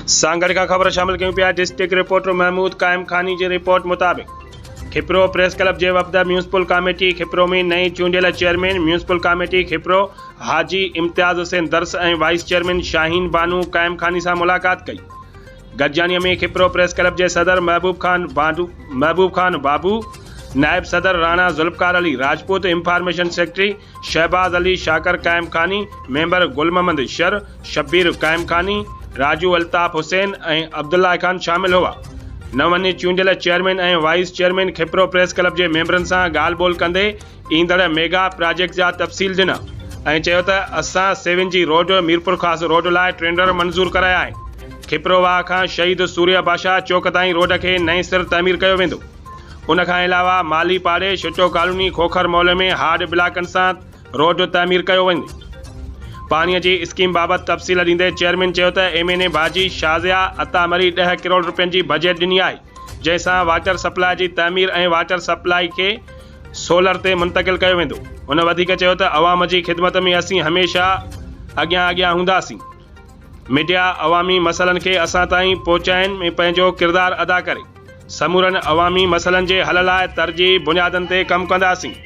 سانگهڙ کان خبر شامل ڪيون پيا ڊسٽرڪٽ رپورٽر محمود قائم خاني جي رپورٽ مطابق کپرو پريس ڪلب جي وفد ميونسپل ڪاميٽي کپرو ۾ نئين چونڊيل chairman municipal committee Khipro Haji Imtiaz Hussain Dars ۽ vice chairman Shaheen Bano Qaim Khani سان ملاقات ڪئي. گڏجاڻي ۾ کپرو پريس ڪلب جي صدر محبوب خان محبوب خان بابو، نائب صدر Rana Zulfiqar Ali Rajput, information secretary Shahbaz Ali Shakir Qaim Khani, member Gul Muhammad Shar, Shabbir Qaim Khani, Raju Altaf Hussain ۽ Abdullah Khan شامل هئا. نون چونڊيل chairman ۽ vice chairman Khipro press club جي ميمبرن سان ڳالهه ٻولهه ڪندي ايندڙ ميگا پراجيڪٽ جا تفصيل ڏنا ۽ چيو ته اسان سيون جي روڊ ميرپورخاص روڊ لاء ٽينڊر منظور ڪرايا آهن، کپرو واهه کان شهيد سورهيه بادشاهه چوڪ تائين روڊ کي نئين سر تعمير ڪيو ويندو. ان کان علاوه مالهي پاڙي، شٽو ڪالوني، کوکر محلي ۾ هارڊ بلاڪن سان روڊ تعمير ڪيو ويندو. پاڻي جي اسڪيم بابت تفصيل ڏيندي چيئرمين چيو ته ايم اين اي باجي شازيا عطا مري ڏهه ڪروڙ رپين جي بجيٽ ڏني آهي جنهن سان واٽر سپلاء جي تعمير ۽ واٽر سپلاء کي سولر تي منتقل ڪيو ويندو. هن وڌيڪ چيو ته عوام جي خدمت ۾ اسين هميشه اڳيان اڳيان هونداسين، ميڊيا عوامي مسئلن کي اسان تائين پهچائن ۾ پنهنجو ڪردار ادا ڪري، سمورن عوامي مسئلن جي حل لاء ترجيحي بنيادن تي ڪم ڪنداسين.